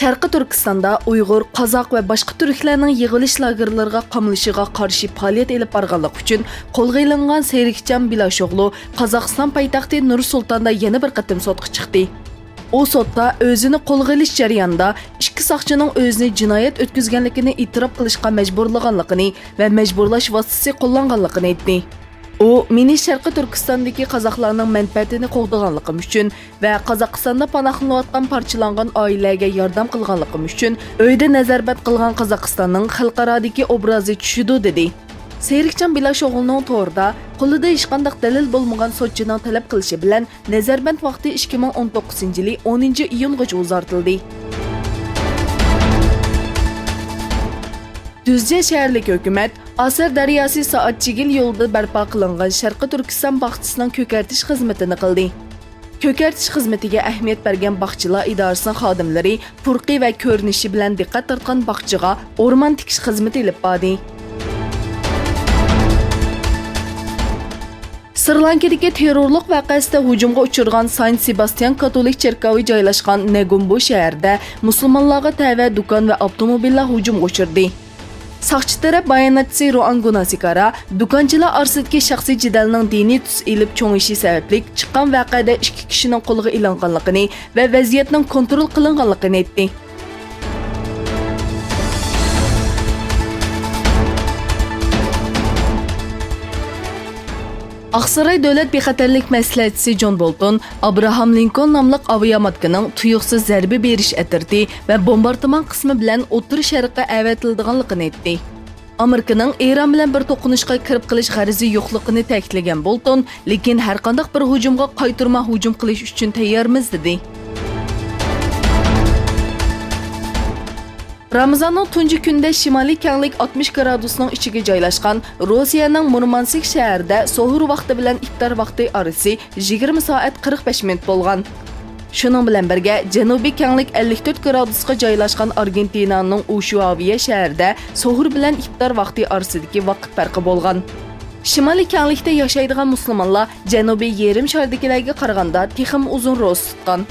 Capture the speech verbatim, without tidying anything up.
شەرقىي تۈركىستاندا ئۇيغۇر، قازاق ۋە باشقا تۈركلەرنىڭ يىغىلىش لاگېرلىرىغا قامىلىشىغا قارشى پائالىيەت ئېلىپ بارغانلىقى ئۈچۈن قولغا ئېلىنغان سېرىكجان بىلاشوغلۇ قازاقىستان پايتەختى نۇر سۇلتاندا يەنە بىر قېتىم سوتقا چىقتى. ئۇ سوتتا ئۆزىنى قولغا ئېلىش جەريانىدا ئىككى ساقچىنىڭ ئۆزىنى جىنايەت ئۆتكۈزگەنلىكىنى ئېتىراپ قىلىشقا مەجبۇرلىغانلىقىنى ۋە مەجبۇرلاش ۋاسىتىسى قوللانغانلىقىنى ئېيتتى. ئۇ، مېنى شەرقىي تۈركىستاندىكى قازاقلارنىڭ مەنپەئەتىنى قوغدىغانلىقىم ئۈچۈن ۋە قازاقىستاندا پاناھلىنىۋاتقان پارچىلانغان ئائىلىلەرگە ياردەم قىلغانلىقىم ئۈچۈن ئۆيدە نەزەربەند قىلغان قازاقىستاننىڭ خەلقئارادىكى ئوبرازى چۈشىدۇ، دېدى. سېرىكجان بىلاشوغلۇنىڭ تورىدا قولىدا ھېچقانداق دەلىل بولمىغان سوتچىنىڭ تەلەپ قىلىشى بىلەن نەزەربەند ۋاقتى ئىككى مىڭ ئون توققۇزىنچى يىلى ئونىنچى ئىيۇنغىچە ئۇزارتىلدى. دۈزجە شەھەرلىك ھۆكۈمەت ئاسىر دەرياسى سائەت چىگىل يولىدا بەرپا قىلىنغان شەرقىي تۈركىستان باغچىسىنىڭ كۆكەرتىش خىزمىتىنى قىلدى. كۆكەرتىش خىزمىتىگە ئەھمىيەت بەرگەن باغچىلار ئىدارىسىنىڭ خادىملىرى پۇرىقى ۋە كۆرۈنۈشى بىلەن دىققەت تارتقان باغچىغا ئورمان تىكىش خىزمىتى ئېلىپ باردى. سرىلانكىدىكى تېررورلۇق ۋەقەسىدە ھۇجۇمغا ئۇچرىغان ساينت سېباستىيان كاتولىك چېركاۋى جايلاشقان نېگومبو شەھىرىدە مۇسۇلمانلارغا تەۋە دۇكان ۋە ئاپتوموبىللار ھۇجۇمغا ئۇچرىدى. ساقچى تەرەپ باياناتچىسى روئان گۇناسىكارا دۇكانچىلار ئارىسىدىكى شەخسىي جېدەلنىڭ دىنىي تۈس ئېلىپ چوڭىيىشى سەۋەبلىك چىققان ۋەقەدە ئىككى كىشىنىڭ قولغا ئېلىنغانلىقىنى ۋە ۋەزىيەتنىڭ كونترول قىلىنغانلىقىنى ئېيتتى. ئاقساراي دۆلەت بىخەتەرلىك مەسلىھەتچىسى جون بولتون ئابراھام لىنكولن ناملىق ئاۋىياماتكىنىڭ تۇيۇقسىز زەربە بېرىش ئەترىتى ۋە بومباردىمان قىسمى بىلەن ئوتتۇرا شەرققە ئەۋەتىلىدىغانلىقىنى ئېيتتى. ئامېرىكىنىڭ ئىران بىلەن بىر توقۇنۇشقا كىرىپ قېلىش غەرىزى يوقلۇقىنى تەكىتلىگەن بولتون، لېكىن ھەرقانداق بىر ھۇجۇمغا قايتۇرما ھۇجۇم قىلىش ئۈچۈن تەييارمىز، دېدى. رامىزاننىڭ تۇنجى كۈنىدە شىمالىي كەڭلىك ئاتمىش گرادۇسنىڭ ئىچىگە جايلاشقان روسىيەنىڭ مۇرمانسك شەھىرىدە سوھۇر ۋاقتى بىلەن ئىپتار ۋاقتى ئارىسى يىگىرمە سائەت قىرىق بەش مىنۇت بولغان. شۇنىڭ بىلەن بىرگە، جەنۇبىي كەڭلىك ئەللىك تۆت گرادۇسقا جايلاشقان ئارگېنتىنانىڭ ئۇشۇئاۋىيە شەھىرىدە سوھۇر بىلەن ئىپتار ۋاقتى ئارىسىدىكى ۋاقىت پەرقى بولغان. شىمالىي كەڭلىكتە ياشايدىغان مۇسۇلمانلار جەنۇبىي يېرىم شاردىكىلەرگە قارىغاندا تېخىمۇ ئۇزۇن روزا تۇتقان.